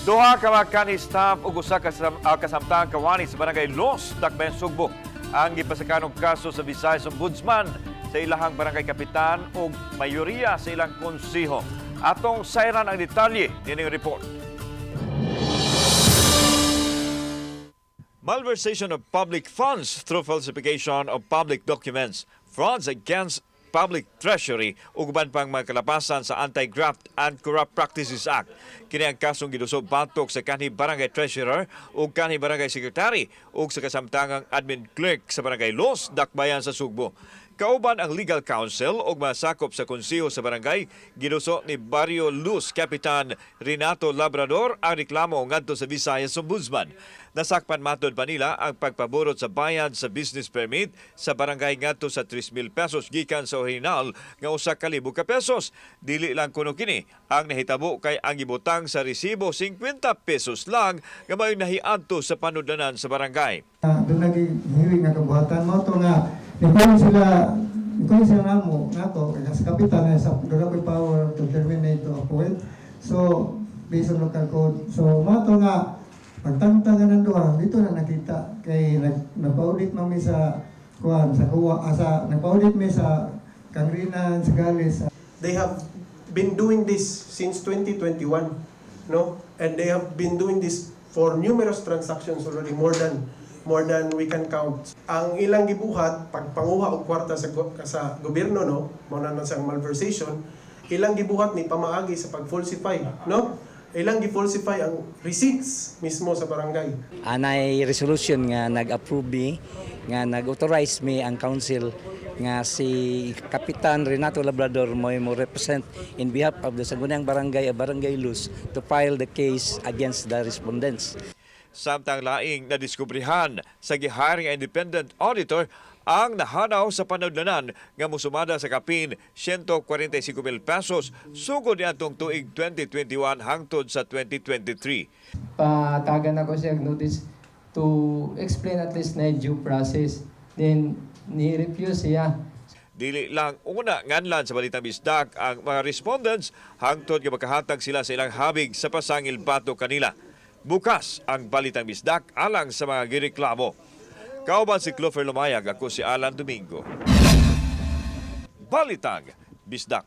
Duha ka mga kanhi staff ug usa ka kasamtang kawani sa Barangay Los, Dakbayan, Sugbo ang gipasakan og kaso sa Visayas Ombudsman sa ilahang barangay kapitan ug mayoriya sa ilang konseho. Atong sayran ang detalye nining report. Malversation of public funds through falsification of public documents, frauds against public treasury ug uban pang mga kalapasan sa Anti-Graft and Corrupt Practices Act. Kini ang kasong giduso batok sa kanhi barangay treasurer ug kanhi barangay secretary ug sa kasamtangang admin clerk sa Barangay Los, Dakbayan sa Sugbo. Kauban ang legal counsel ug masakop sa konseho sa barangay, giduso ni Barrio Luz Kapitan Renato Labrador ang reklamo ngadto sa Visayas Ombudsman. Nasakpan matod pa nila ang pagpaburot sa bayad sa business permit sa barangay ngadto sa 3,000 pesos gikan sa orihinal nga 1,000 ka pesos. Dili lang kuno kini ang nahitabo kay ang gibutang sa resibo 50 pesos lang nga mao'y nahiadto sa panudlanan sa barangay. Doon naging hearing nga kabuhatan mo to nga nikuha sila namo nato kay sa kapitan na sa doon ako'y power to terminate, to appoint, so based on local code. So mo to nga pagtangtang nga ng duha dito na nakita kay nagpa-audit man mi sa kuan sa kuwa, sa nagpa-audit mi sa Kangrinan sa Galis. They have been doing this since 2021, no? And they have been doing this for numerous transactions already, more than we can count. Ang ilang gibuhat pagpanguha og kwarta sa gobyerno, no, mao na sang malversation, ilang gibuhat ni pamaagi sa pag-falsify, no? Ilang gi-falsify ang receipts mismo sa barangay. Anay resolution nga nag-approve mi, nga nag-authorize mi ang council nga si Kapitan Renato Labrador mo represent in behalf of the Sangguniang Barangay, Barangay Luz, to file the case against the respondents. Samtang laing nadiskubrihan sa gihiring independent auditor ang nahanaw sa panudlanan nga musumada sa kapin 145,000 pesos sugod niadtong tuig 2021 hangtod sa 2023. Patagan ako siya notice to explain at least na due process. Then, ni-refuse siya. Dili lang una nganlan sa Balitang Bisdak ang mga respondents hangtod nga makahatag sila sa ilang habig sa pasangil batok kanila. Bukas ang Balitang Bisdak alang sa mga gireklamo. Kauban si Clover Lumayag, ako si Alan Domingo. Balitang Bisdak.